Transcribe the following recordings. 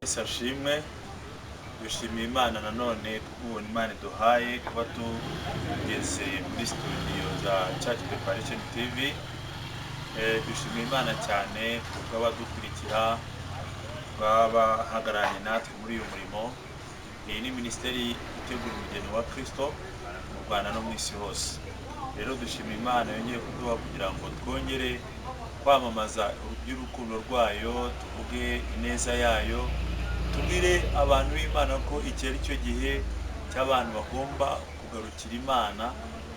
Yesu ashimwe. Dushimiye Imana nanone kubw'ubuntu Imana iduhaye kuba tugeze muri studio za Church Preparation TV. Dushimiye Imana cyane kubw'abadukurikira baba bahagararanye natwe muri uyu murimo. Iyi ni minisiteri itegura umugeni wa Kristo mu Rwanda no mu isi hose. Rero dushima Imana yongeye kuduha kugira ngo twongere kwamamaza iby'urukundo rwayo, tuvuge ineza yayo, tubwire abantu b'Imana ko iki ari cyo gihe cy'abantu bagomba kugarukira Imana,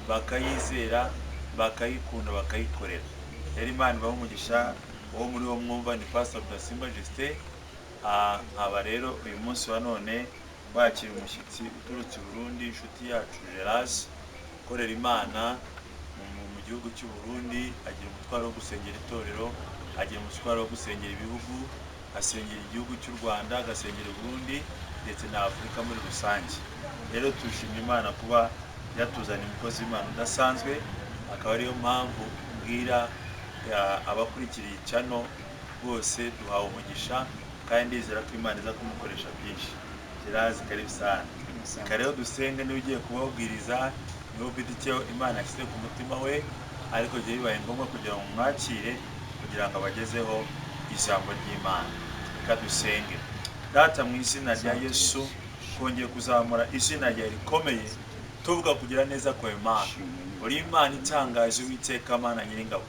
bakayizera, bakayikunda, bakayikorera. Rero Imana ibahe umugisha. Uwo muri wo mwumva ni Pastor Rudasingwa Justin. Nkaba rero uyu munsi wa none wakira umushyitsi uturutse i Burundi, inshuti yacu Gerase, ukorera Imana mu gihugu cy'u Burundi. Agira umutwaro wo gusengera itorero, agira umutwaro wo gusengera ibihugu, asengera igihugu cy'u Rwanda, agasengera i Burundi ndetse na Afurika muri rusange. Rero tushima Imana kuba yatuzaniye umukozi w'Imana udasanzwe, akaba ariyo mpamvu mbwira abakurikira iyi channel bose, duhawe umugisha kandi ndizera ko Imana iza kumukoresha byinshi. Gerase, karibu sana. Reka rero dusenge. Niba ugiye kubabwiriza, niba ufite icyo Imana yashyize ku mutima we, ariko igihe bibaye ngombwa kugira ngo mwakire kugira ngo abagezeho ijambo ry'Imana. Reka dusenge. Data, mu izina rya Yesu, twongeye kuzamura izina ryawe rikomeye, tuvuga kugira neza kwawe. Imana, uri Imana itangaje. Uwiteka Mana Nyiringabo,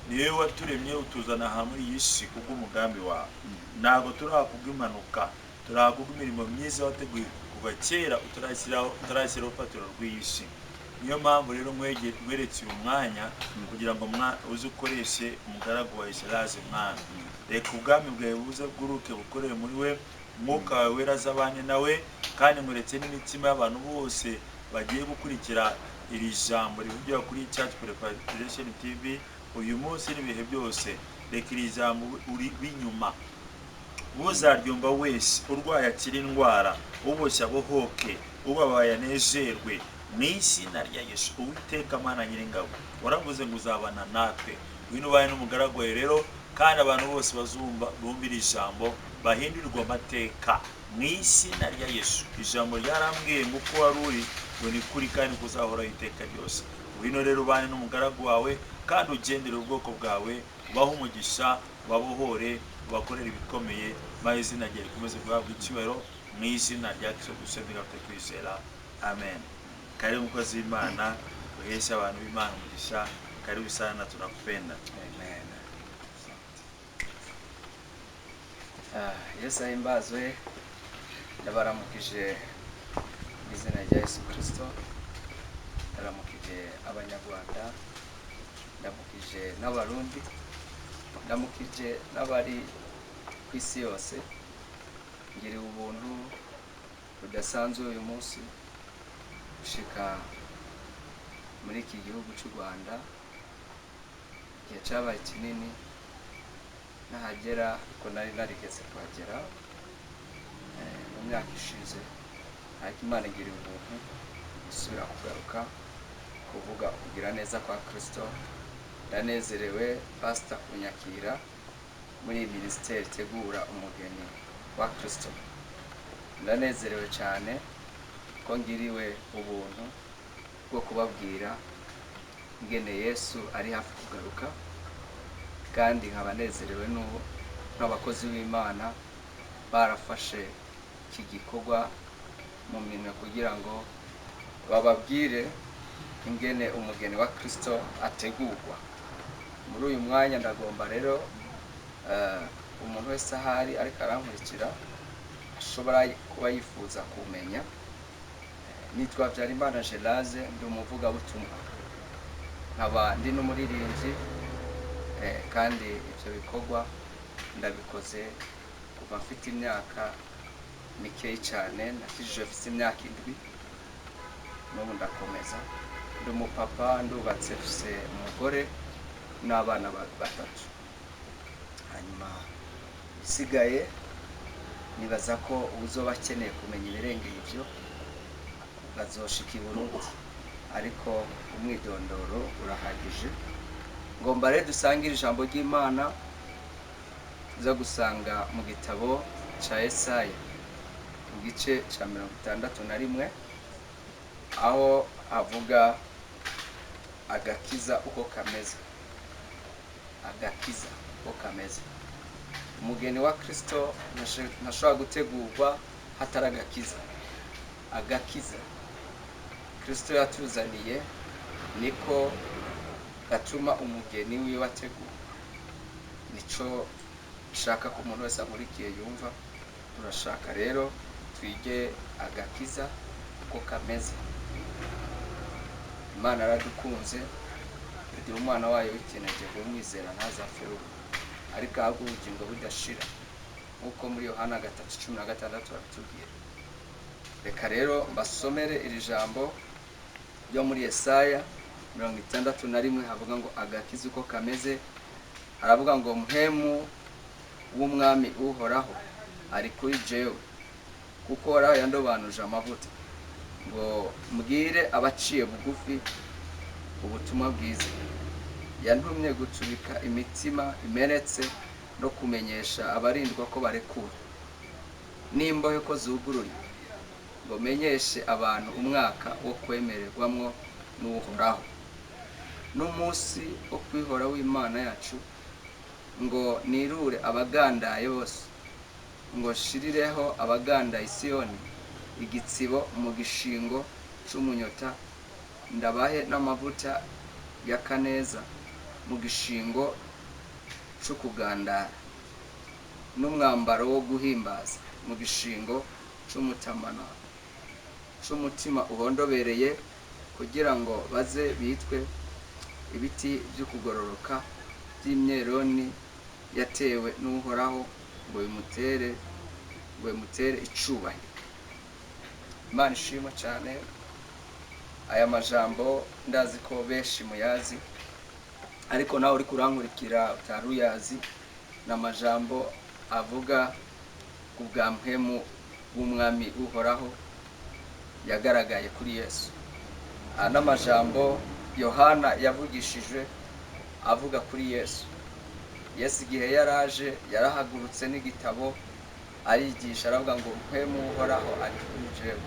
ni wowe waturemye, utuzana aha muri iyi si kubw'umugambi wawe. Ntabwo turi aha kubw'impanuka, turi aha kubw'imirimo myiza wateguye kuva kera utarashyiraho urufatiro rw'iyi si. Niyo mpamvu rero nkweretse uyu mwanya kugira ngo uze ukoreshe umugaragu wa Gerase. Mwana, reka ubwami bwawe buze bwuruke bukorere muri we, Umwuka wawe Wera azabane nawe. Kandi nkuretse n'imitima y'abantu bose bagiye gukurikira iri jambo rivugira kuri Church Preparation TV uyu munsi n'ibihe byose. Reka iri jambo uri b'inyuma uzaryumva wese, urwaye akira indwara, uboshye abohoke, ubabaye anezerwe, mu izina rya Yesu. Uwiteka Mana Nyiringabo, waravuze ngo uzabana natwe. Ngwino ubaye n'umugaragu wawe rero, kandi abantu bose bazumva bumvira ijambo bahindurirwa amateka mu izina rya Yesu. Ijambo ryarambwiye ngo uko wari uri ngo ni kuri kandi kuzahoraho iteka ryose. Ngwino rero ubane n'umugaragu wawe kandi ugendere ubwoko bwawe, ubahe umugisha, ubabohore, ubakorere ibikomeye, maze izina ryawe rikomeze guhabwa icyubahiro. Mu izina rya Kristo dusenga dufite kwizera, amen. Karibu umukozi w'Imana, uheshe abantu b'Imana umugisha. Karibu sana, tunakupenda. Amen. Yesu ahimbazwe. Ndabaramukije mu izina rya Yesu Kristo. Ndaramukije Abanyarwanda, ndamukije n'Abarundi, ndamukije n'abari ku isi yose. Ngiriwe ubuntu budasanzwe uyu munsi gushika muri iki gihugu cy'u Rwanda. Igihe cyabaye kinini nahagera, ko nari narigeze kuhagera mu myaka ishize, ariko Imana igiriye ubuntu gusubira kugaruka kuvuga kugira neza kwa Kristo. Ndanezerewe, Pasita, kunyakira muri iyi minisiteri itegura umugeni wa Kristo. Ndanezerewe cyane ko ngiriwe ubuntu bwo kubabwira ingene Yesu ari hafi kugaruka, kandi nkaba nezerewe n'ubu n'abakozi b'Imana barafashe iki gikorwa mu minwe kugira ngo bababwire ingene umugeni wa Kristo ategurwa. Muri uyu mwanya ndagomba rero umuntu wese ahari ariko arankurikira ashobora kuba yifuza kumenya. Nitwa Habyarimana Gerase, ndi umuvugabutumwa, nkaba ndi n'umuririmbyi, kandi ibyo bikorwa ndabikoze kuva mfite imyaka mikeyi cyane. Nakijije mfite imyaka 7, n'ubu ndakomeza. Ndi umupapa, ndubatse, mfise umugore n'abana batatu. Hanyuma isigaye nibaza ko uzoba akeneye kumenya ibirengeye ibyo bazoshika i Burundi, ariko umwidondoro urahagije. Ngomba rero dusangire ijambo ry'Imana. Tuza gusanga mu gitabo cya Yesaya mu gice cya 61, aho avuga agakiza uko kameze. Agakiza uko kameze, umugeni wa Kristo ntashobora gutegurwa hatari agakiza. Agakiza Kristo yatuzaniye niko gatuma umugeni wiwe ategurwa. Nico nshaka ko umuntu wese ankurikiye yumva. Turashaka rero twige agakiza uko kameze. Imana yaradukunze iduha umwana wayo w'ikinege ngo umwizera ntazapfe urupfu, ariko ahabwe ubugingo budashira, nk'uko muri Yohana 3:16 babitubwira. Reka rero mbasomere iri jambo ryo muri Yesaya 61, havuga ngo agakiza uko kameze. Aravuga ngo mpwemu w'umwami Uhoraho ari kuri jewe, kuko Uhoraho yandobanuje amavuta ngo mbwire abaciye bugufi ubutumwa bwiza, yantumye gucubika imitima imenetse no kumenyesha abarindwa ko barekura, n'imbohe ko zugururiwe, ngo menyeshe abantu umwaka wo kwemererwamwo n'Uhoraho, n'umunsi wo kwihora w'Imana yacu, ngo nirure abagandaye bose, ngo nshirireho abagandaye i Siyoni igitsibo mu gishingo c'umunyota, ndabahe n'amavuta y'akaneza mu gishingo c'ukugandara, n'umwambaro wo guhimbaza mu gishingo c'umutamana c'umutima uhondobereye, kugira ngo baze bitwe ibiti vy'ukugororoka vy'imyeroni yatewe n'Uhoraho, ngo bimutere icubahiro. Imana ishimwe cyane. Aya majambo ndazi ko benshi muyazi, ariko nawe uri kurankurikira utari uyazi, ni amajambo avuga ku bwa mpwemu w'umwami Uhoraho yagaragaye kuri Yesu. Aya ni amajambo Yohana yavugishije avuga kuri Yesu. Yesu igihe yaraje yarahagurutse n'igitabo arigisha, aravuga ngo mpwemu Uhoraho ari kuri jewe,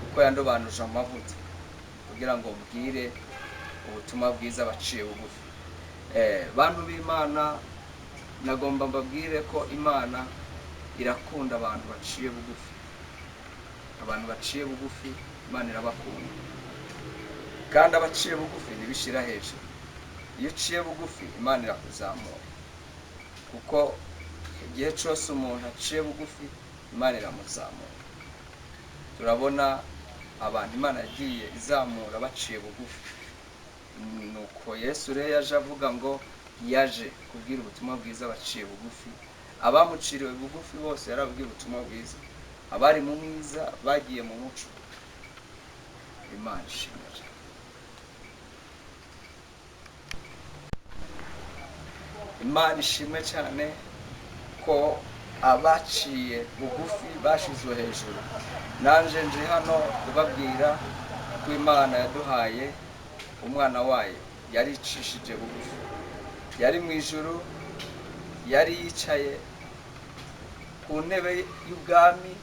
kuko yandobanuje amavuta kugira ngo mbwire ubutumwa bwiza baciye bugufi. Bantu b'Imana, nagomba mbabwire ko Imana irakunda abantu baciye bugufi. Abantu baciye bugufi Imana irabakunda, kandi abaciye bugufi ntibishira hejuru. Iyo uciye bugufi Imana irakuzamura, kuko igihe cyose umuntu aciye bugufi Imana iramuzamura. Turabona abantu Imana yagiye izamura baciye bugufi. Nuko Yesu rero yaje avuga ngo yaje kubwira ubutumwa bwiza baciye bugufi. Abamuciriwe bugufi bose yarababwiye ubutumwa bwiza, abari mu mwiza bagiye mu muco. Imana ishimwe cyane. Imana ishimwe cyane ko abaciye bugufi bashizwe hejuru. Nanje nje hano kubabwira ko Imana yaduhaye umwana wayo, yaricishije bugufi, yari mu ijuru, yari yicaye ku ntebe y'ubwami,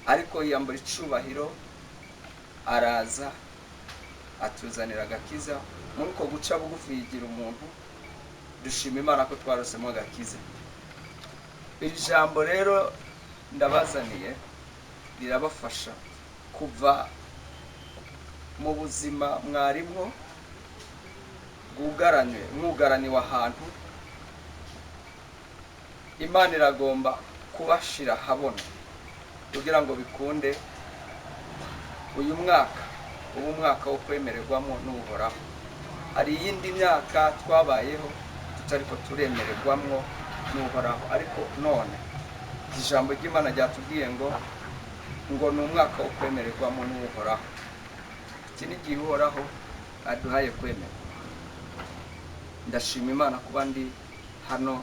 ariko yiyambura icubahiro araza atuzanira agakiza. Muri uko guca bugufi yigira umuntu. Dushima Imana ko twarosemo agakiza. Iri jambo rero ndabazaniye rirabafasha kuva mu buzima mwarimwo bwugaranywe, mwugaraniwe ahantu. Imana iragomba kubashira ahabona kugira ngo bikunde uyu mwaka uba umwaka wo kwemererwamo n'Uhoraho. Hari iyindi myaka twabayeho tutariko turemererwamwo n'Uhoraho, ariko none ijambo ry'Imana ryatubwiye ngo ni umwaka wo kwemererwamo n'Uhoraho. Iki ni igihe Uhoraho aduhaye kwemerwa. Ndashima Imana kuba ndi hano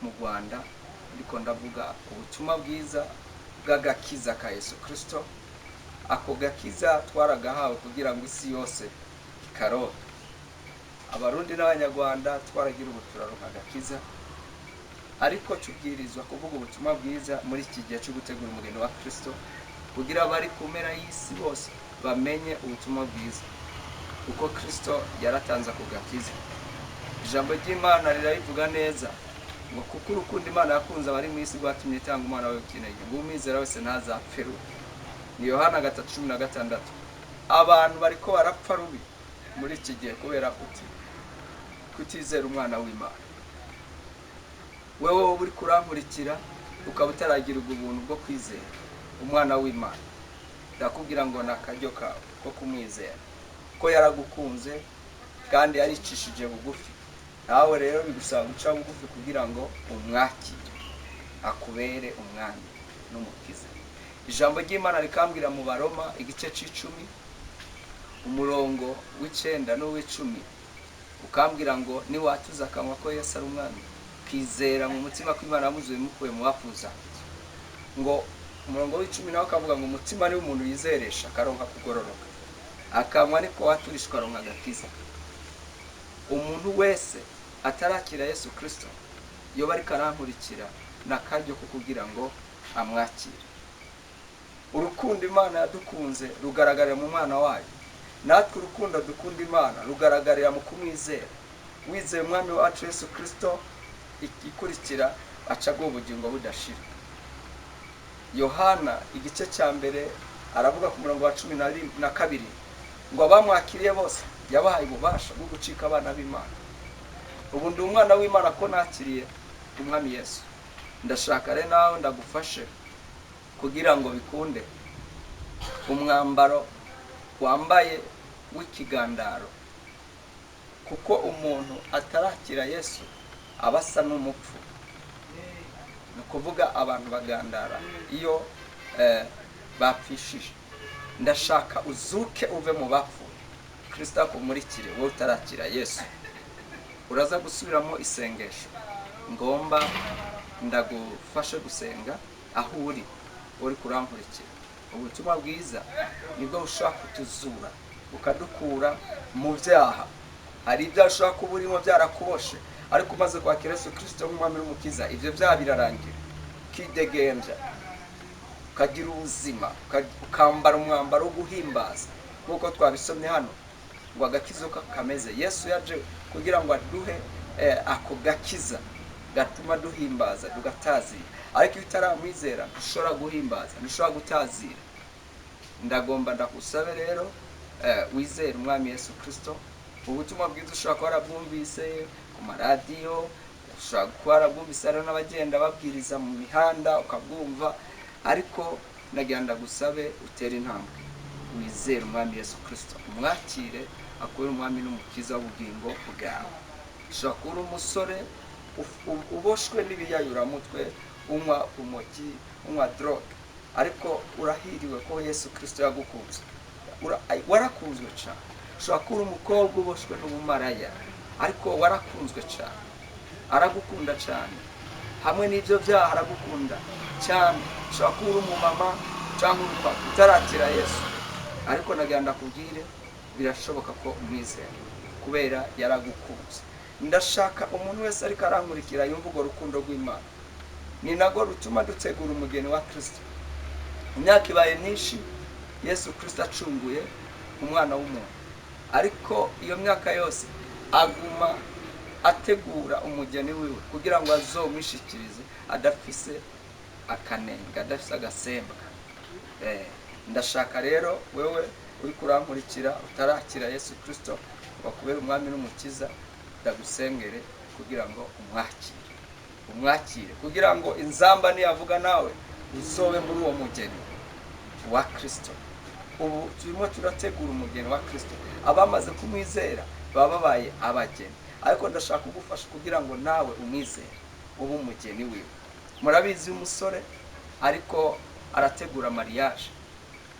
mu Rwanda, ariko ndavuga ubutumwa bwiza bw'agakiza ka Yesu Kristo. Ako gakiza twaragahawe kugira ngo isi yose ikarobe. Abarundi n'Abanyarwanda twaragira ubu turaronka agakiza, ariko tubwirizwa kuvuga ubutumwa bwiza muri iki gihe cyo gutegura umugeni wa Kristo, kugira abari ku mpera y'isi bose bamenye ubutumwa bwiza, kuko Kristo yaratanze ako gakiza. Ijambo ry'Imana rirabivuga neza ngo kuko urukundo Imana yakunze abari mu isi rwatumye itanga umwana wayo w'ikinege, ngo umwizera wese ntazapfe rubi. Ni Yohana 3:16. Abantu bariko barapfa rubi muri iki gihe kubera kutizera umwana w'Imana. Wewe wowe uri kurankurikira ukaba utaragira ubwo buntu bwo kwizera umwana w'Imana, ndakubwira ngo ni akaryo kawe ko kumwizera, ko yaragukunze kandi yaricishije bugufi. Nawe rero bigusaba guca bugufi kugira ngo umwakire akubere umwami n'umukiza. Ijambo ry'Imana rikambwira mu Baroma igice c'icumi umurongo w'icenda n'uw'icumi, ukambwira ngo niwatuza akanwa ko Yesu ari umwami, ukizera mu mutima ko Imana yamuzuye imukuye mu bapfuye. Ngo umurongo w'icumi nawe ukavuga ngo umutima ni umuntu yizeresha akaronka kugororoka, akanwa niko waturishwa aronka agakiza. Umuntu wese atarakira Yesu Kristo yoba ariko arankurikira n'akaryo ko kugira ngo amwakire. Urukundo Imana yadukunze rugaragarira mu mwana wayo, natwe urukundo dukunda Imana rugaragarira mu kumwizera. Wizeye umwami wacu Yesu Kristo, ikurikira aca aguha ubugingo budashira. Yohana igice cya mbere aravuga ku murongo wa 12 ngo abamwakiriye bose yabahaye ububasha bwo gucika abana b'Imana. Ubu ndi umwana w'Imana ko nakiriye umwami Yesu. Ndashaka rero nawe ndagufashe kugira ngo bikunde umwambaro wambaye w'ikigandaro, kuko umuntu atarakira Yesu aba asa n'umupfu. Ni ukuvuga abantu bagandara iyo bapfishije. Ndashaka uzuke uve mu bapfuye, Kristo akumurikire wowe utarakira Yesu. Uraza gusubiramo isengesho ngomba ndagufashe gusenga aho uri, uri kurankurikira. Ubutumwa bwiza nibwo bushobora kutuzura bukadukura mu byaha. Hari ibyaha ushobora kuba urimo byarakuboshe, ariko umaze kwakira Yesu Kristo nk'umwami n'umukiza, ibyo byaha birarangira, ukidegembya, ukagira ubuzima, ukambara umwambaro wo guhimbaza nk'uko twabisomye hano ngo agakiza uko kameze. Yesu yaje kugira ngo aduhe ako gakiza gatuma duhimbaza tugatazira. Ariko iyo utaramwizera ntushobora guhimbaza, ntushobora gutazira. Ndagomba ndakusabe rero wizere umwami Yesu Kristo. Ubutumwa bwiza ushobora kuba warabwumvise ku maradiyo, ushobora kuba warabwumvise hariho n'abagenda babwiriza mu mihanda ukabwumva, ariko ndagira ndagusabe utere intambwe wizere umwami Yesu Kristo, umwakire akubere umwami n'umukiza w'ubugingo bwawe. Ushobora kuba uri umusore uboshwe n'ibiyayuramutwe, unywa umogi, unywa drogue, ariko urahiriwe ko Yesu Kristo yagukunze. Warakunzwe cyane. Ushobora kuba uri umukobwa uboshwe n'ubumaraya, ariko warakunzwe cyane, aragukunda cyane, hamwe n'ibyo byaha aragukunda cyane. Ushobora kuba uri umumama cyangwa umupapa utarakira Yesu, ariko nagira ndakubwire birashoboka ko umwizera kubera yaragukunze. Ndashaka umuntu wese ariko arankurikira yumva urwo rukundo rw'Imana, ni nago rutuma dutegura umugeni wa Kristo. Imyaka ibaye myinshi Yesu Kristo acunguye umwana w'umuntu, ariko iyo myaka yose aguma ategura umugeni wiwe kugira ngo azomwishikirize adafise akanenge, adafise agasembwa. Ndashaka rero wewe uri kurankurikira utarakira Yesu Kristo wakubera umwami n'umukiza, ndagusengere kugira ngo umwakire, umwakire kugira ngo inzamba niyavuga nawe uzobe muri uwo mugeni wa Kristo. Ubu turimo turategura umugeni wa Kristo. Abamaze kumwizera baba babaye abageni, ariko ndashaka kugufasha kugira ngo nawe umwizere ube umugeni wiwe. Murabizi umusore ariko arategura mariage,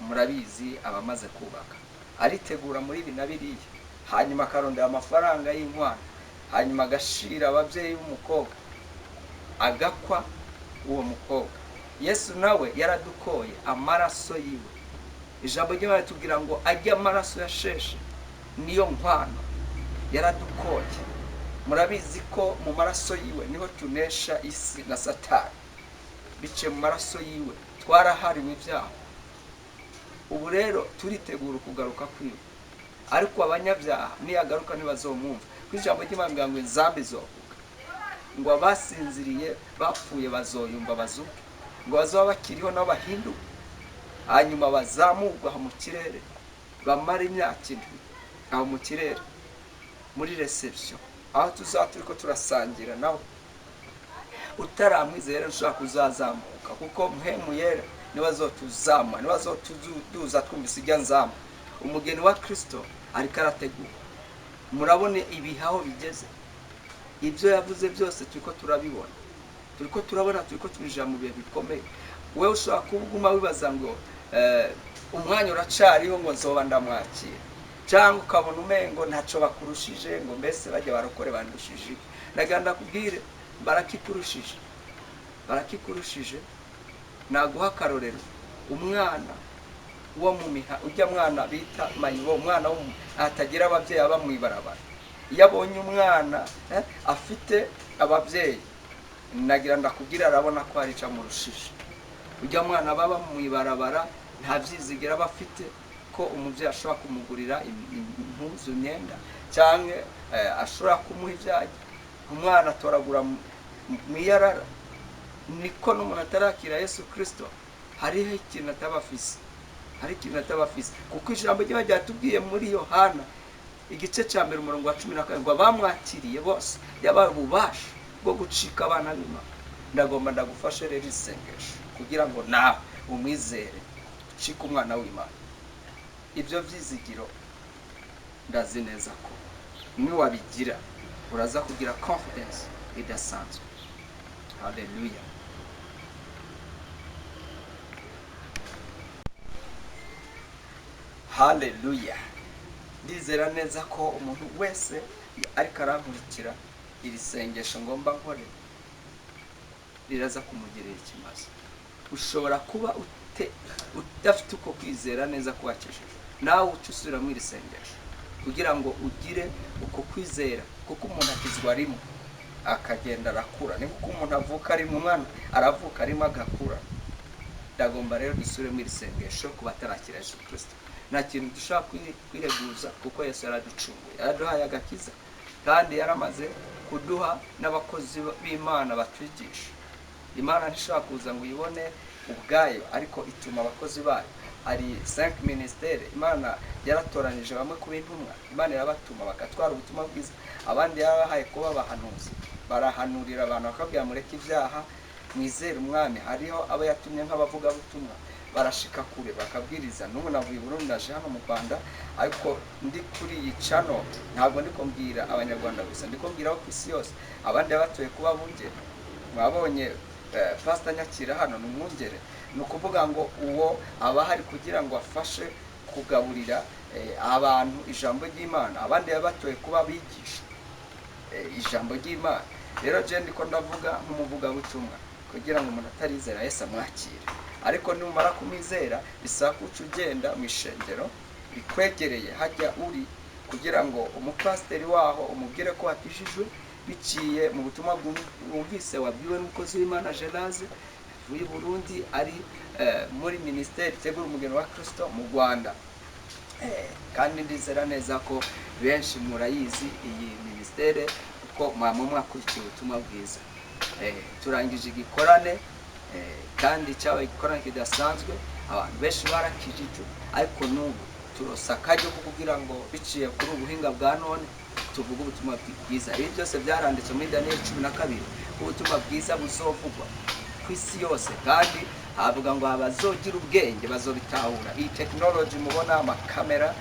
murabizi abamaze kubaka, aritegura muri ibi na biriya, hanyuma akarondera amafaranga y'inkwano, hanyuma agashira ababyeyi b'umukobwa, agakwa uwo mukobwa. Yesu nawe yaradukoye amaraso yiwe. Ijambo ry'Imana ritubwira ngo ajye amaraso yasheshe niyo nkwano Yaradukoye. Murabizi ko mu maraso yiwe niho tunesha isi na Satani. Biciye mu maraso yiwe twarahariwe ibyaha. Ubu rero turitegura kugaruka kwiwe, ariko abanyabyaha niyagaruka ntibazomwumva. Ku ijambo ry'Imana ngo inzambi izovuga ngo abasinziriye bapfuye bazoyumva bazuke, ngo bazoba bakiriho nabo bahinduke, hanyuma bazamurwe aho mu kirere, bamara imyaka 7 aho mu kirere muri reception, aho tuzaba turiko turasangira nawe. Utaramwizera nshobora kuzazamuka, kuko mpemu yera niwe azotuzamura, niwe azotuduza twumvise ijya nzamba. Umugeni wa Kristo ariko arategura. Murabone ibihaho bigeze, ibyo yavuze byose turiko turabibona, turiko turabona, turiko twinjira mu bihe bikomeye. Wewe ushobora kuguma wibaza ngo umwanya uracariho ngo nzoba ndamwakira, cyangwa ukabona umengo ntaco bakurushije, ngo mbese bajya barokore bandushije. Ndagira ndakubwire, barakikurushije, barakikurushije. Naguha akarorero, umwana wo mu miha, ujya mwana bita mayibo, umwana atagira ababyeyi aba mu ibarabara. Iyo abonye umwana afite ababyeyi, nagira ndakubwira, arabona ko hari ico amurushije. Ujya mwana baba mu ibarabara nta vyizigera aba afite ko umuvyeyi ashobora kumugurira impuzu, imyenda, canke ashobora kumuha ivyarya. Umwana atoragura mwiyarara. Niko n'umuntu atarakira Yesu Kristo hariho ikintu ataba afise, hari ikintu ataba afise, kuko ijambo ry'Imana ryatubwiye muri Yohana igice cya 1 umurongo wa 12 ngo abamwakiriye bose yabaye ububasha bwo gucika abana b'Imana. Ndagomba ndagufashe rero isengesho kugira ngo nawe umwizere ucike umwana w'Imana. Ibyo vyizigiro ndazi neza ko niwabigira uraza kugira confidence idasanzwe. Haleluya. Haleluya. Ndizera neza ko umuntu wese ariko arankurikira iri sengesho ngomba nkore riraza kumugirira ikimazo. Ushobora kuba udafite uko kwizera neza ko wakijijwe, nawe uca usubira muri iri sengesho kugira ngo ugire uko kwizera, kuko umuntu akizwa rimwe akagenda arakura. Ni kuko umuntu avuka ari umwana, aravuka arimo agakura. Ndagomba rero dusubire muri iri sengesho ku batarakira Yesu Kristo. Nta kintu dushobora kwireguza, kuko Yesu yaraducunguye, yaraduhaye agakiza, kandi yaramaze kuduha n'abakozi b'Imana batwigisha. Imana ntishobora kuza ngo uyibone ubwayo, ariko ituma abakozi bayo. Hari 5 ministere Imana yaratoranije bamwe kuba intumwa, Imana irabatuma bakatwara ubutumwa bwiza, abandi yarabahaye kuba abahanuzi, barahanurira abantu bakabwira mureke ibyaha mwizere umwami. Hariho abo yatumye nk'abavugabutumwa barashika kure bakabwiriza. N'ubu navuye i Burundi naje hano mu Rwanda, ariko ndi kuri iyi channel ntabwo ndiko mbwira abanyarwanda gusa, ndiko mbwira abo ku isi yose. Abandi batuye kuba bungere, mwabonye Pastor Nyakira hano ni umwungere. Ni ukuvuga ngo uwo aba ahari kugira ngo afashe kugaburira abantu ijambo ry'Imana. Abandi batuye kuba abigisha ijambo ry'Imana. Rero je ndiko ndavuga nk'umuvugabutumwa kugira ngo umuntu atarizera Yesu amwakire, ariko numara kumwizera bisaba ko uca ugenda mu ishengero rikwegereye hajya uri, kugira ngo umupasiteri waho umubwire ko wakijijwe biciye mu butumwa bwumvise wabwiwe n'umukozi w'Imana Gélase w'i Burundi, ari muri ministeri itegura umugeni wa Kristo mu Rwanda. Kandi ndizera neza ko benshi murayizi iyi ministere, kuko mwamwe mwakurikiye ubutumwa bwiza. Turangije igikorane, kandi cyabaye igikorane kidasanzwe, abantu benshi barakijijwe, ariko n'ubu turosa akaryo ko kugira ngo biciye kuri ubuhinga bwa none tuvuge ubutumwa bwiza. Ibi byose byaranditswe muri Daniel 12 ko ubutumwa bwiza buzovugwa ku isi yose, kandi havuga ngo abazogira ubwenge bazobitahura. Iyi technology mubona, amakamera,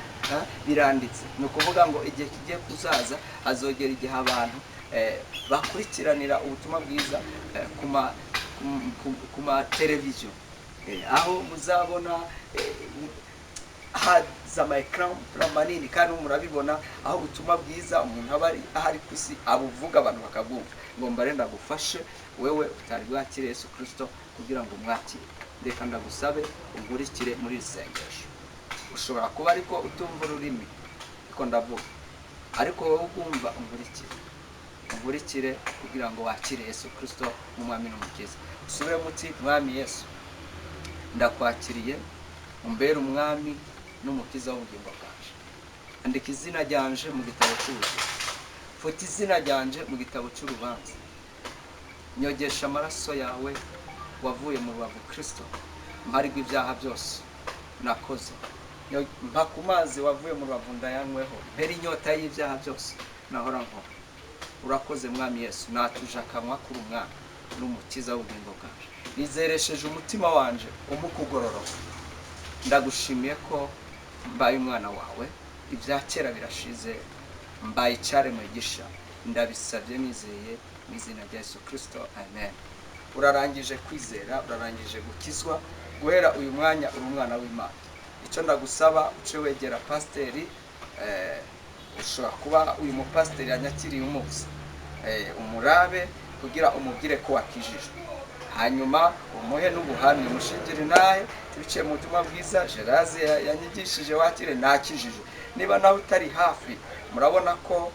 biranditse. Ni ukuvuga ngo igihe kigiye kuzaza hazogera igihe abantu bakurikiranira ubutumwa bwiza ku ma televiziyo, aho muzabona haza ama ecran manini, kandi murabibona aho ubutumwa bwiza umuntu aba ari ahari ku isi abuvuga abantu bakabwumva. Ngomba rero ndagufashe wewe utari bwakire Yesu Kristo kugira ngo umwakire. Reka ndagusabe ungurikire muri iri sengesho. Ushobora kuba ariko utumva ururimi ariko ndavuga, Ariko wowe ugumva unkurikire, unkurikire kugira ngo wakire Yesu Kristo nk'umwami n'umukiza. Usubiremo uti: "Mwami Yesu, ndakwakiriye, umbere umwami n'umukiza w'ubugingo bwanje. Andika izina ryanje mu gitabo cy'ubuzima, futa izina ryanje mu gitabo cy'urubanza. Nyogesha amaraso yawe wavuye mu rubavu Kristo, mparirwa ibyaha byose nakoze. Mpa ku mazi wavuye mu rubavu ndayanyweho, mpera inyota y'ibyaha byose nahora nkora. Urakoze Mwami Yesu, natuje akanwa kuri umwami n'umukiza w'ubugingo bwanje. Nizeresheje umutima wanje umukugororoka. Ndagushimiye ko mbaye umwana wawe, ibya kera birashize, mbaye icyaremwe gisha. Ndabisabye nizeye mu izina rya Yesu Kristo, amen." Urarangije kwizera, urarangije gukizwa. Guhera uyu mwanya uri umwana w'Imana. Icyo ndagusaba, uce wegera pasiteri. Ushobora kuba uyu mupasiteri yanyakiriye umuzi, umurabe kugira umubwire ko wakijijwe, hanyuma umuhe n'ubuhamya, umushingire intahe biciye mu butumwa bwiza Geraze yanyigishije, wakire nakijije. Niba nawe utari hafi, murabona ko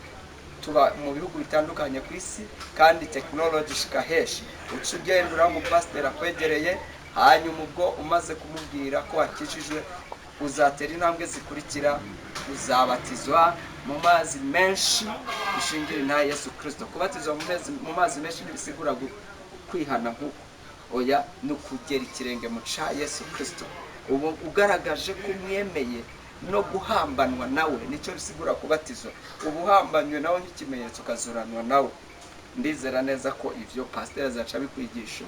tuba mu bihugu bitandukanye ku isi kandi tekinoloji ishika henshi, uca ugenda uraho umupasiteri akwegereye. Hanyuma ubwo umaze kumubwira ko wakijijwe, uzatera intambwe zikurikira: uzabatizwa mu mazi menshi, ushingira intahe Yesu Kirisito. Kubatizwa mu mazi menshi ntibisigura kwihana nk'uko, oya, ni ukugera ikirenge mu ca Yesu Kirisito. Ubu ugaragaje ko umwemeye no guhambanwa nawe, nicyo bisigura kubatizwa. Uba uhambanywe nawe nk'ikimenyetso, ukazuranwa nawe. Ndizera neza ko ivyo pasiteri azaca abikwigisha,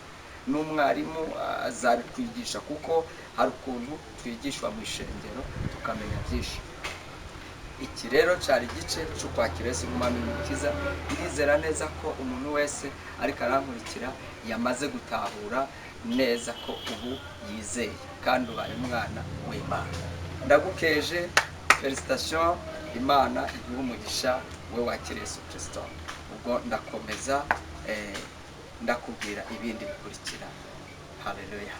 n'umwarimu azabikwigisha, kuko hari ukuntu twigishwa mu ishengero tukamenya byinshi. Iki rero cyari igice cyo kwakira Yesu nk'umwami n'umukiza. Ndizera neza ko umuntu wese ariko arankurikira yamaze gutahura neza ko ubu yizeye kandi ubaye umwana w'Imana. Ndagukeje, félicitations, Imana iguhe umugisha we wakira Yesu Kirisito. Ubwo ndakomeza, ndakubwira ibindi bikurikira. Haleluya.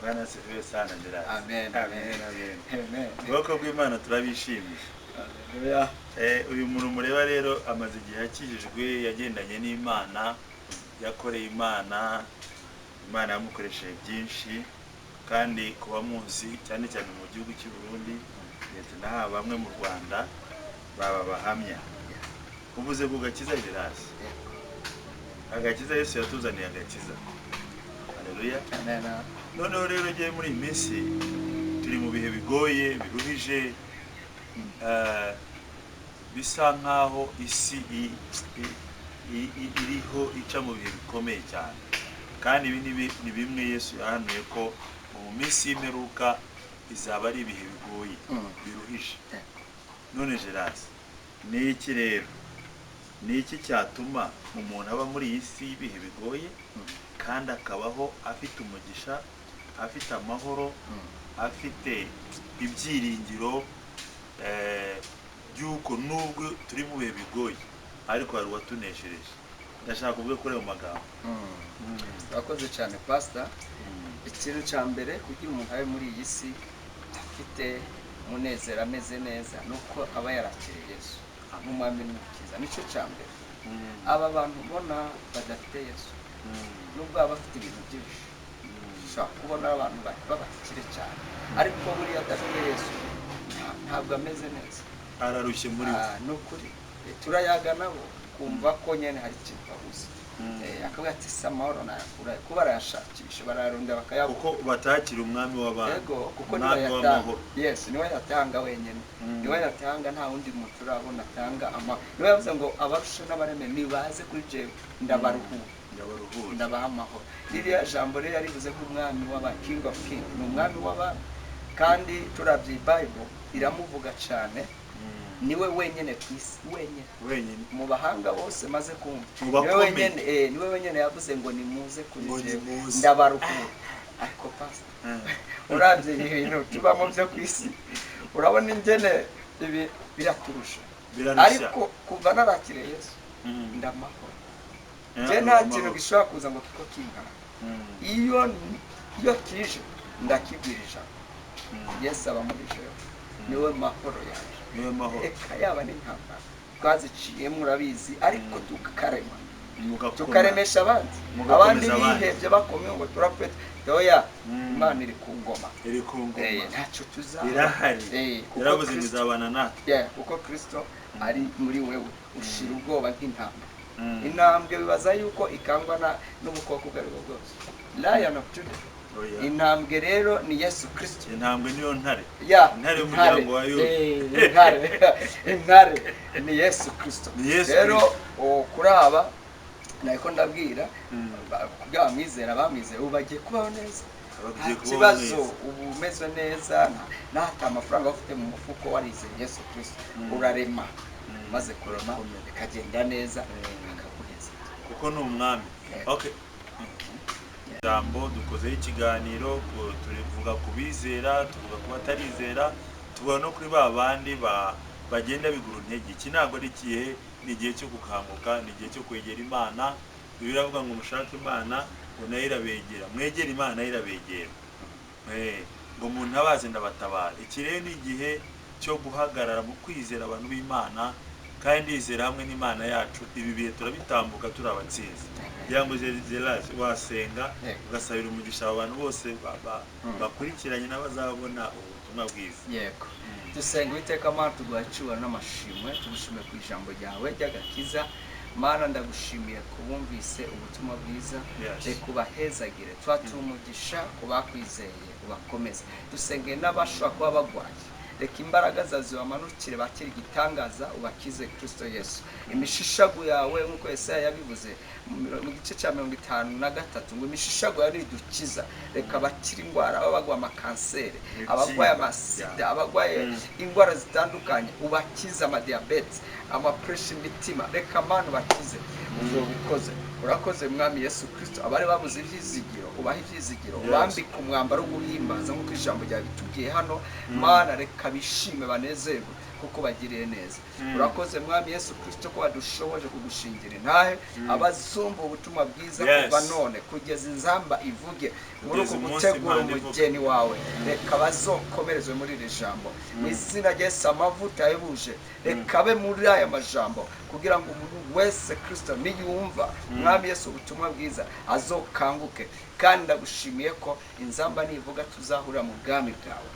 Bwana asifiwe sana, Gerard. Amen. Amen, amen. Amen. Ubwoko bw'Imana, turabishimiye. Haleluya. Uyu muntu mureba rero amaze igihe akijijwe, yagendanye n'Imana, yakoreye Imana, Imana yamukoresheje byinshi. Kandi kuba muzi cyane cyane mu gihugu cy'u Burundi ndetse n'aha bamwe mu Rwanda baba bahamya. Uvuze ku gakiza, Gerard, agakiza Yesu yatuzaniye, agakiza, haleluya. Amen. Noneho rero ngewe muri iyi minsi turi mu bihe bigoye, biruhije, bisa nkaho isi iriho ica mu bihe bikomeye cyane. Kandi ibi ni bimwe Yesu yahanuye ko mu minsi y'imperuka izaba ari ibihe bigoye, biruhije. None Gerard, ni iki rero, ni iki cyatuma umuntu aba muri iyi si y'ibihe bigoye kandi akabaho afite umugisha, afite amahoro, afite ibyiringiro by'uko nubwo turi mu bihe bigoye ariko hari uwatuneshereje? Ndashaka kuvuga kuri ayo magambo. Urakoze cyane, pasita. Ikintu cya mbere kugira umuntu abe muri iyi si afite umunezero, ameze neza, ni uko aba yarakiriye Yesu nk'umwami n'umukiza. Nicyo cya mbere. Aba bantu ubona badafite Yesu, nubwo baba bafite ibintu byinshi, ushobora kubona abantu b'abakire cyane, ariko buriya adafite Yesu ntabwo ameze neza. Ararushye muri we. Ah, ni ukuri. Turayaga nabo kumva ko nyine hari ikintu babuze. Akavuga ati: "Si amahoro nayakura?" Kuba barayashakisha, barayarondera, bakayabura. Kuko batakira umwami w'abantu, Yego, kuko umwami niwe yatanga. w'amahoro. Yes, niwe yatanga wenyine. Niwe yatanga, nta wundi muntu urabona atanga amahoro. Niwe yavuze ngo: "Abarusha n'abareme nibaze kuri jewe, ndabaruhura, Ndabaruhura. ndabaha amahoro." Ririya jambo rero yarivuze nk'umwami w'aba, King of King, ni umwami w'abami. Kandi turabye Bible iramuvuga cyane. Niwe wenyine ku isi, wenyine Wenyine. mu bahanga bose maze kumva, Mu niwe bakomeye. wenyine, niwe wenyine yavuze ngo: "Nimuze kuri Ngo jewe, nimuze. ndabaruhura." Ariko pastor, urabye ibi bintu tubamo byo ku isi, urabona ingene ibi biraturusha. Birarushya. Ariko kuva narakiriye Yesu, ndamahoro. Je nta kintu gishobora kuza ngo kiko kinkana. Iyo kije ndakibwira ijambo. Yesu aba muri jewe, niwe mahoro yaje. Niwe mahoro. Eka, yaba n'intambara. Twaziciyemo, urabizi, ariko tukarema, Mugakoma. tukaremesha abandi. Mugakomeza Abandi abandi. bihebye bakomeye ngo turapfe. Oya, Imana iri ku ngoma. Iri ku ngoma. Ntacyo tuzaba. Irahari. Kuko Yaravuze ngo Kristo- izabana natwe. Yeah, kuko Kristo ari muri wewe, ushira ubwoba nk'intambwe. Mm. Intambwe bibaza yuko ikangwa n'ubukoko ubwo aribwo bwose, Lion of Judah. Oya. Intambwe rero ni Yesu Kristo. Intambwe niyo ntare. Ya. Intare y'umuryango wa Yuda. Intare, intare ni Yesu Kristo. Ni Yesu Rero Kristo. kuri aba nako ndabwira, kubw'abamwizera, bamwizeye ubu bagiye kubaho neza. Bagiye Nta kubaho kibazo. neza. Ubu umeze neza, nta amafaranga ufite mu mufuko, warizeye Yesu Kristo, urarema. Maze kurema Urakomera. bikagenda neza, akaguheza. Kuko ni umwami. Yego. Okay, ijambo dukozeho ikiganiro, tuvuga ku bizera, tuvuga ku batarizera, tuvuga no kuri ba bandi bagenda bigura intege. Iki ntabwo ari igihe, ni igihe cyo gukanguka, ni igihe cyo kwegera Imana. Bibiliya iravuga ngo mushake Imana, ngo nayo irabegera, mwegere Imana nayo irabegera. Ngo muntabaze ndabatabara. Iki rero ni igihe cyo guhagarara mu kwizera, abantu b'Imana, kandi ndizera hamwe n'Imana yacu ibi bihe turabitambuka turi abatsinzi. Kugira ngo Gerard, wasenga, Yego. ugasabira umugisha abo bantu bose bakurikiranye n'abazabona ubutumwa bwiza. Yego, dusenga. Uwiteka Mana, tuguha icyubahiro n'amashimwe, tugushimiye ku ijambo ryawe ry'agakiza. Mana, ndagushimiye kubumvise ubutumwa bwiza. Reka ubahezagire, tuba umugisha ku bakwizeye, ubakomeze. Dusengeye n'abashobora kuba bagwaye, reka imbaraga zawe zibamanukire, bakire igitangaza, ubakize Kristo Yesu. Imishishago yawe, nk'uko Yesaya yabivuze mu gice cya 53, ngo imishishago yawe nidukiza. Reka bakire indwara, baba bagwaye amakanseri, Ibibyimba. abarwaye amasida, abarwaye indwara zitandukanye, ubakize amadiyabete, amapuresha, imitima. Reka Mana ubakize, uzobikoze. Urakoze Mwami Yesu Kristo. Abari babuze ibyizigiro, ubahe ibyizigiro. Ubambike umwambaro wo guhimbaza nk'uko ijambo ryawe bitubwiye hano. Mana, reka bishime, banezerwe kuko bagiriye neza. Urakoze Mwami Yesu Kristo ko wadushoboje kugushingira intahe. Abazumva ubutumwa bwiza, kuva none kugeza inzamba ivuge muri Kugeza uku umunsi gutegura Imana ivuga. umugeni wawe, reka bazokomerezwe muri iri jambo mu izina rya Yesu. Amavuta yahebuje reka abe muri aya majambo, kugira ngo umuntu wese Kristo niyumva Mwami Yesu ubutumwa bwiza azokanguke. Kandi ndagushimiye ko inzamba nivuga tuzahurira mu bwami bwawe,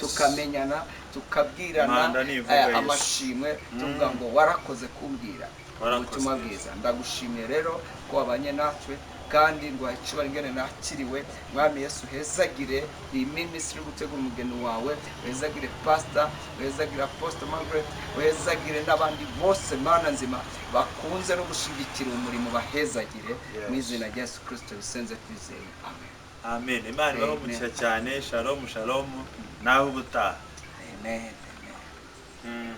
tukamenyana, tukabwirana Impanda nivuga, Yesu. amashimwe, tuvuga ngo warakoze kumbwira Warakoze, ubutumwa Yesu. bwiza. Ndagushimiye rero ko wabanye natwe, kandi ngo icyubahiro ingene nakiriwe. Mwami Yesu, hezagire iyi minisitiri yo gutegura umugeni wawe, wezagire pastor, wezagire Apostle Margaret, wezagire n'abandi bose, Mana nzima, bakunze no gushyigikira umurimo, bahezagire. Mu izina rya Yesu Kirisito bisenze twizeye, amen. Amen. Imana ibahe Amen. umugisha cyane. Shalom, shalom, naho ubutaha. Amen, amen.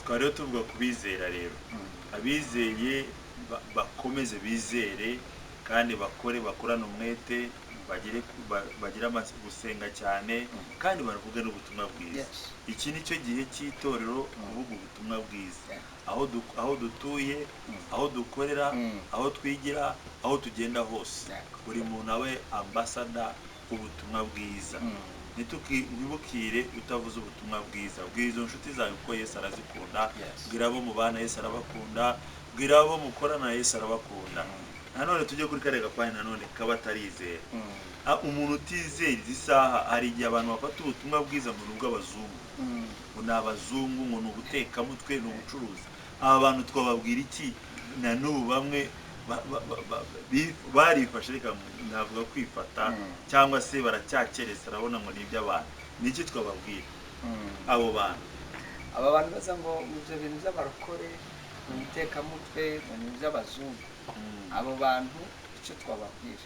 Twari rero tuvuga ku bizera rero, abizeye bakomeze bizere kandi bakore, bakorane umwete, bagere bagire gusenga cyane kandi baravuga n'ubutumwa bwiza. Iki ni cyo gihe cy'itorero kuvuga ubutumwa bwiza, aho dutuye, aho dukorera, aho twigira, aho tugenda hose, buri muntu abe ambasada ubutumwa bwiza. Ntibukire utavuze ubutumwa bwiza. Bwira izo nshuti zawe kuko Yesu arazikunda. Bwira abo mubana, Yesu arabakunda. Bwira abo mukorana, Yesu arabakunda. Nanone tujye kuri kariya gapande nanone kaba atarizera. Umuntu utizera izi saha, hari igihe abantu bafata ubutumwa bwiza ngo ni ubw'abazungu, ngo ni abazungu, ngo ni ubutekamutwe, ni ubucuruzi. Aba bantu twababwira iki? Na n'ubu bamwe barifashe, reka navuga kwifata, cyangwa se baracyakereza, arabona ngo ni iby'abantu. Ni iki twababwira abo bantu? Aba bantu baza ngo mu ibyo bintu by'abarokore, mu bitekamutwe, ngo ni iby'abazungu, abo bantu icyo twababwira,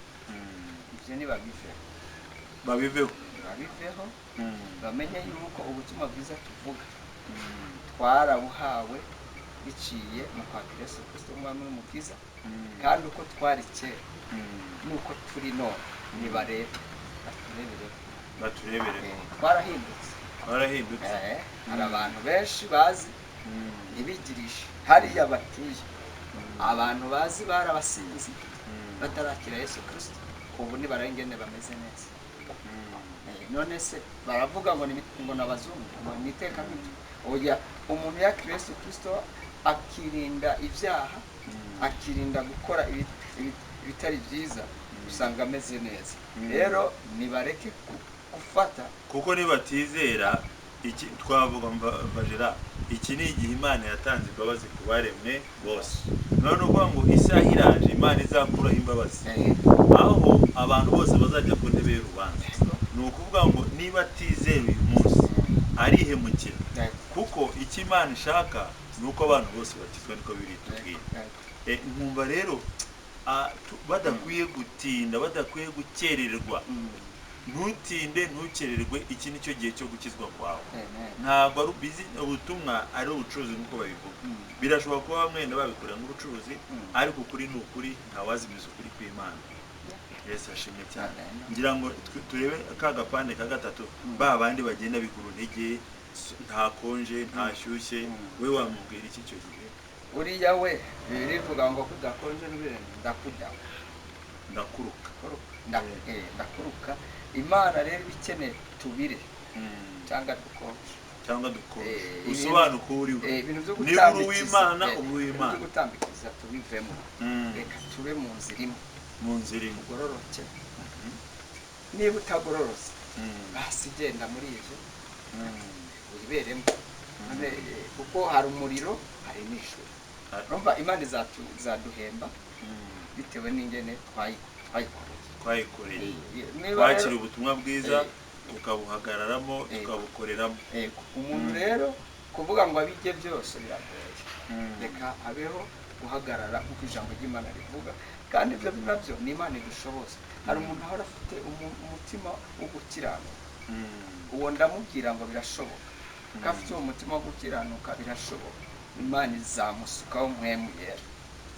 ibyo ntibabiveho. Babiveho. Babiveho, bamenye yuko ubutumwa bwiza tuvuga twarabuhawe biciye mu kwakira Yesu Kristo umwami n'umukiza, kandi uko twari kera nuko turi none, nibarebe, baturebereho. Baturebereho. Twarahindutse. Twarahindutse. Hari abantu benshi bazi ntibigirishe hariya batuye, abantu bazi barabasinzi batarakira Yesu Kristo, ubu nibarengene bameze neza. None se baravuga ngo ngo n'abazungu, ngo ni itekamutwe? Oya, umuntu yakira Yesu Kristo akirinda ibyaha, akirinda gukora ibitari byiza, usanga ameze neza. Rero nibareke gufata. Kuko nibatizera iki twavuga mbajera, iki ni igihe Imana yatanze imbabazi ku baremwe bose. None ukuvuga ngo isaha iraje Imana izakuraho imbabazi, aho abantu bose bazajya ku ntebe y'urubanza. Ni ukuvuga ngo niba atizera uyu munsi arihemukira, kuko icyo Imana ishaka ni uko abantu bose bakizwa, niko biri tubwira. Nkumva rero badakwiye gutinda, badakwiye gukererwa. Ntutinde, ntukererwe, iki ni cyo gihe cyo gukizwa kwawe. Ntabwo ari ubutumwa ari ubucuruzi nk'uko babivuga. Birashoboka kuba bamwe wenda babikorera nk'ubucuruzi, ariko ukuri ni ukuri, ntawazimiza ukuri kw'Imana. Yesu ashimwe cyane. Ngira ngo turebe ka gapande ka gatatu, ba bandi bagenda bigura intege, nta konje nta shyushye, we wamubwira iki icyo gihe? Uriya we birivuga ngo kudakonje n'ibintu, ndakujya ndakuruka. Ndakuruka. Imana rero ikeneye tubire cyangwa dukonje, cyangwa dukonje, usobanuka uwo uri we. Ibintu byo Niba uri uw'Imana, gutambikiza, uba uw'Imana. ibintu byo gutambikiza tubivemo. Reka tube mu nzira imwe, mu nzira imwe, ugororoke. Niba utagororotse, basi genda muri ibyo wiberemo. None, kuko hari umuriro, hari n'ijuru. Urumva Imana izaduhemba bitewe n'ingene twayikoreye. Twayikoreye. Niba Twakira rero ubutumwa bwiza, tukabuhagararamo, tukabukoreramo. Umuntu rero kuvuga ngo abijye byose biragoye. Reka abeho guhagarara nk'uko ijambo ry'Imana rivuga, kandi ibyo nabyo ni Imana idushoboza. Hari umuntu ahora afite umutima wo gukiranuka, uwo ndamubwira ngo birashoboka ko afite uwo mutima wo gukiranuka, birashoboka. Imana izamusukaho mpwemu yera,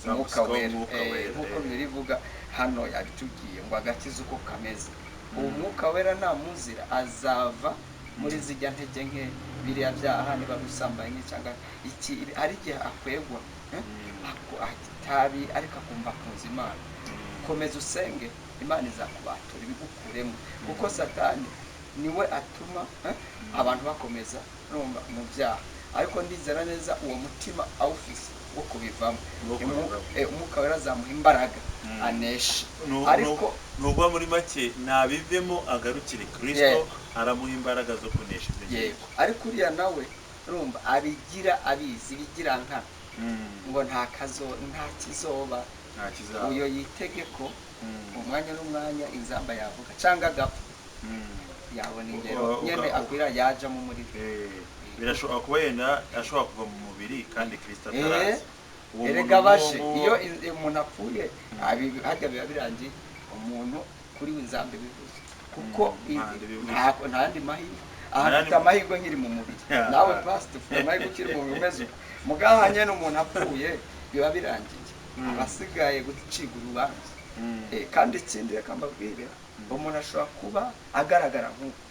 umwuka Izamusukaho wera, umwuka wera, nk'uko birivuga hano yabitubwiye ngo agakiza uko kameze. Uwo mwuka wera namuzira azava muri zijya ntege nke, biriya byaha, niba bisambanyi cyangwa iki, hari igihe akwegwa, itabi, ariko akumva akunze Imana. Komeza usenge, Imana izakubatura ibigukuremo, kuko Satani niwe atuma abantu bakomeza urumva mu byaha. Ariko ndizera neza uwo mutima awufise wo kubivamo, Wo kubivamo. Umwuka wera azamuha imbaraga aneshe. Ariko Nukuvuga muri make nabivemo agarukire Kristo, aramuha imbaraga zo kunesha ibyo ngibyo. Yego, ariko uriya nawe urumva abigira abizi, ibigira nkana, ngo nta kazo, nta kizoba, Nta kizaba. uyo yitege ko umwanya n'umwanya inzamba yavuga cyangwa agapfa, yabona ingero nyene akwira yaja mu muriro. Birashobora kuba yenda ashobora kuva mu mubiri kandi Kristo ataraza. Uwo muntu Erega bashe nk'uwo iyo umuntu apfuye, harya biba birangiye, umuntu kuri we inzamba ibivuze, kuko Nta yandi bivuze. Nta yandi mahirwe. Aha mfite amahirwe nkiri mu mubiri. Nawe pastor ufite amahirwe ukiri mu mubiri umeze uko. Mugaha nyene umuntu apfuye biba birangiye, abasigaye gucibwa urubanza. Kandi ikindi reka mbabwire, umuntu ashobora kuba agaragara nk'uko,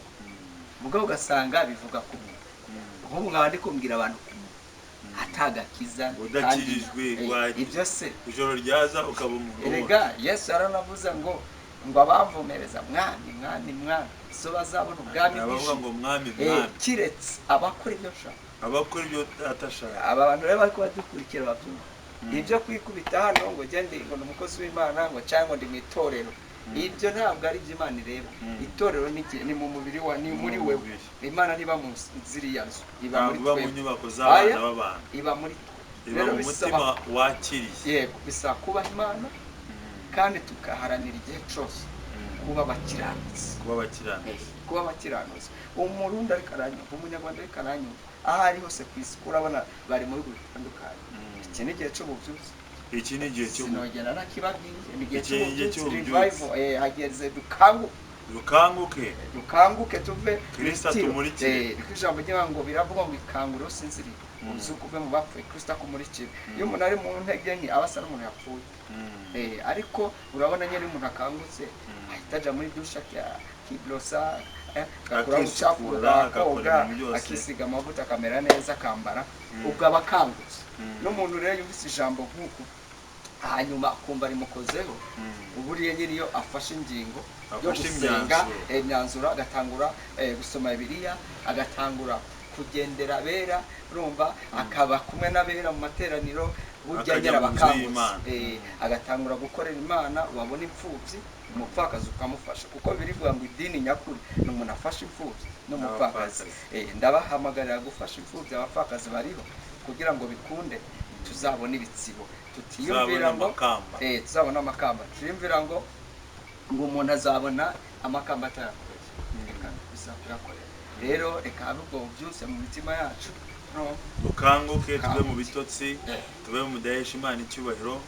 mugabo ugasanga bivuga ku muntu. Nk'ubu nkaba ndi kumbwira abantu ku muntu atagakiza Udakijijwe, ibyo se ijoro ryaza ukaba umuntu. Erega Yesu yaranavuze ngo abamvomereza mwami mwami mwami so bazabona ubwami bw'ijuru, ngo mwami mwami, kiretse abakora ibyo nshaka, abakora ibyo atashaka. Aba bantu rero bari kubadukurikira babyumva ibyo kwikubita hano ngo gende ngo ni umukozi w'Imana ngo cyangwa ndi mu itorero, ibyo ntabwo ari ibyo Imana ireba. Itorero ni mu mubiri wa ni muri wewe. Imana niba mu ziriya nzu, iba muri twe, mu nyubako z'abana b'abantu, iba muri twe, iba mu mutima wakiriye. Yego, bisaba kubaha Imana kandi tukaharanira igihe cyose kuba abakiranutsi, kuba abakiranutsi. Umurundi ariko aranyumva, umunyarwanda ariko aranyumva, aho ari hose ku isi, urabona bari mu bihugu bitandukanye. Iki ni igihe cy'ububyutse, iki ni igihe cyo sinogera nakibabwiye, ni igihe cy'ububyutse, revival. Hageze dukanguke, dukanguke tuve Kristo atumurikire. Ijambo ry'Imana ngo biravuga ngo ikangure usinziriye, uzuke uve mu bapfuye, Kristo akumurikire. Iyo umuntu ari mu ntege nke aba asa n'umuntu yapfuye. Ariko urabona nyine umuntu akangutse ahita aja muri dushe akibrosa, agakura ubucafu, akoga, akisiga amavuta, akamera neza, akambara, ubwo aba akangutse. N'umuntu rero yumvise ijambo nk'uku hanyuma akumva rimukozeho, uburiye nyine iyo afashe ingingo yo gusenga imyanzuro, agatangura gusoma Bibiliya, agatangura kugendera abera, urumva akaba kumwe n'abera mu materaniro, burya nyine abakangutse, agatangura gukorera Imana. Wabona imfubyi, umupfakazi ukamufasha, kuko birivuga ngo idini nyakuri ni umuntu afasha imfubyi n'umupfakazi. Ndabahamagarira gufasha imfubyi, abapfakazi bariho, kugira ngo bikunde tuzabone ibitsibo, tutiyumvira ngo tuzabona amakamba, tutiyumvira ngo umuntu azabona amakamba atayakoreye. Reka bizakuyakorera. Rero reka habe ubwo bubyutse mu mitima yacu, dukanguke, tuve mu bitotsi, tuve mu mudahesha Imana icyubahiro,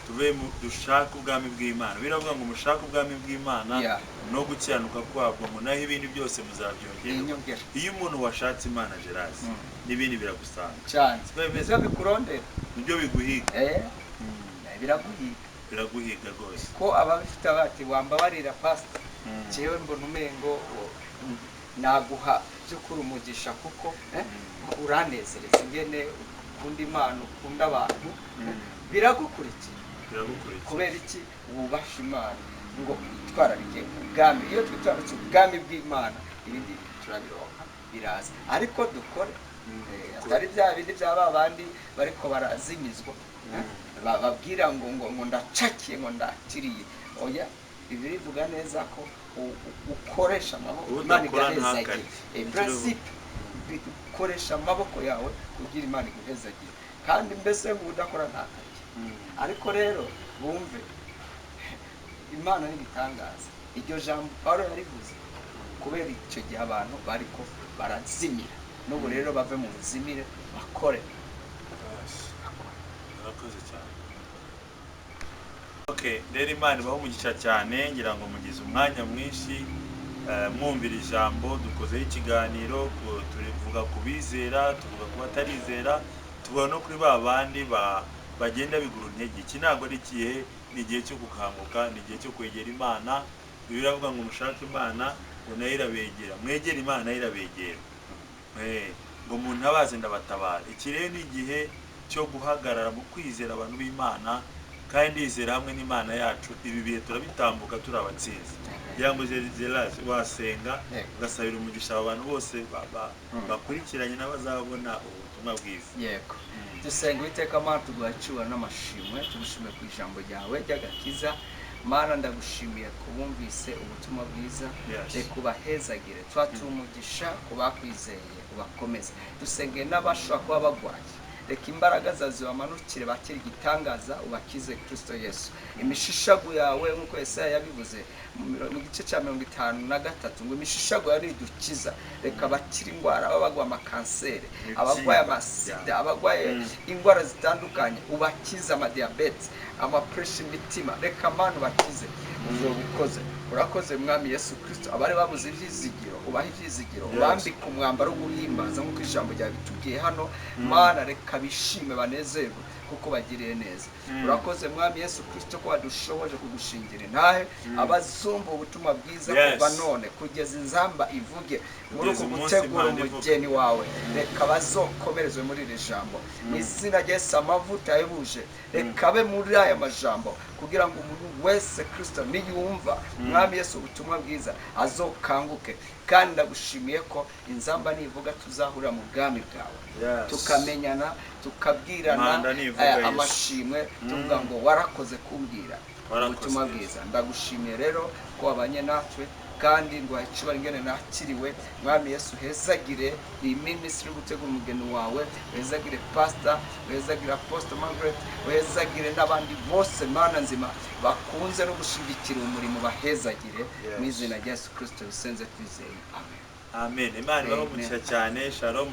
tuve mu dushaka ubwami bw'Imana. Biravuga ngo mushake ubwami bw'Imana no gukiranuka kwabwo, ngo naho ibindi byose muzabyongerwa. Iyo umuntu washatse Imana Gerard, n'ibindi biragusanga cyane, nibyo bikurondera, nibyo biguhiga. Biraguhiga, biraguhiga rwose. Ko ababifite bati wambabarira pastor, jewe mbona umengo naguha by'ukuri umugisha, kuko uranezereza ingene ukunda Imana, ukunda abantu, biragukurikira. Kubera iki? Wubasha Imana, ngo twitwararike ubwami. Iyo twitwararitse ubwami bw'Imana, ibindi turabironka, biraza. Ariko dukore, atari bya bindi bya babandi bariko barazimizwa, bababwira ngo ngo ndacakiye, ngo ndakiriye. Oya, Bibiliya ivuga neza ko ukoresha amaboko, Imana igahezagira. Principe, ukoresha amaboko yawe kugira Imana iguhezagire. Kandi mbese ngo udakora ntakarye. Ariko rero bumve Imana n'ibitangaza. Iryo jambo Paulo yarivuze kubera icyo gihe abantu bariko barazimira. N'ubu rero bave mu buzimire bakore. Murakoze cyane. Okay, rero Imana ibahe umugisha cyane, ngira ngo mugize umwanya mwinshi mwumvira ijambo, dukozeho ikiganiro, tuvuga ku bizera, tuvuga ku batarizera, tuvuga no kuri ba bandi bagenda bigura intege. Iki ntabwo ari igihe, ni igihe cyo gukanguka, ni igihe cyo kwegera Imana. Bibiliya iravuga ngo mushake Imana ngo nayo irabegera, mwegere Imana nayo irabegera, ngo muntabaze ndabatabara. Iki rero ni igihe cyo guhagarara mu kwizera abantu b'Imana, kandi ndizera hamwe n'Imana yacu ibi bihe turabitambuka turi abatsinzi. Kugira ngo Gerard wasenga ugasabira umugisha aba bantu bose bakurikiranye n'abazabona ubutumwa bwiza. Yego, dusenga Uwiteka Mana, tuguha icyubahiro n'amashimwe, tugushimiye ku ijambo ryawe ry'agakiza. Mana, ndagushimiye kubumvise ubutumwa bwiza, reka ubahezagire, tuba umugisha ku bakwizeye, ubakomeze. Dusengeye n'abashobora kuba bagwaye, reka imbaraga zawe zibamanukire, bakire igitangaza, ubakize Kristo Yesu. Imishishago yawe nk'uko Yesaya yabivuze mu gice cya 53 ngo imishishago yawe nidukiza. Reka bakire indwara, abagwaye amakanseri, abagwaye amasida, abagwaye indwara zitandukanye, ubakize amadiyabete, amapuresha, imitima. Reka Mana ubakize, Uzoba ukoze. Urakoze, Mwami Yesu Kristo. Abari babuze ibyizigiro, ubahe ibyizigiro. Yes. Ubambike umwambaro wo guhimbaza nk'uko ijambo ryawe bitubwiye hano. Mana, reka bishime, banezerwe kuko bagiriye neza. Urakoze, Mwami Yesu Kristo, ko wadushoboje kugushingira intahe. Abazumva ubutumwa bwiza kuva none kugeza inzamba ivuge muri Kugeza uku umunsi gutegura impanda ivuga. umugeni wawe, reka bazokomerezwe muri iri jambo mu izina rya Yesu. Amavuta yahebuje reka abe muri aya majambo, kugira ngo umuntu wese, Kristo, niyumva, Mwami Yesu, ubutumwa bwiza azokanguke. Kandi ndagushimiye ko inzamba nivuga tuzahurira mu bwami bwawe, tukamenyana, tukabwirana Impanda nivuga, Yesu. amashimwe, tuvuga ngo warakoze kumbwira Warakoze, ubutumwa Yesu. bwiza. Ndagushimiye rero ko wabanye natwe, kandi ngo icyubahiro ingene nakiriwe. Mwami Yesu, hezagire iyi minisitiri yo gutegura umugeni wawe, wezagire pastor, wezagire Apostle Margaret, wezagire n'abandi bose, Mana nzima, bakunze no gushyigikira umurimo, bahezagire. Mu izina rya Yesu Kirisito bisenze twizeye, amen. Amen. Imana ibahe Amen. umugisha cyane. Shalom.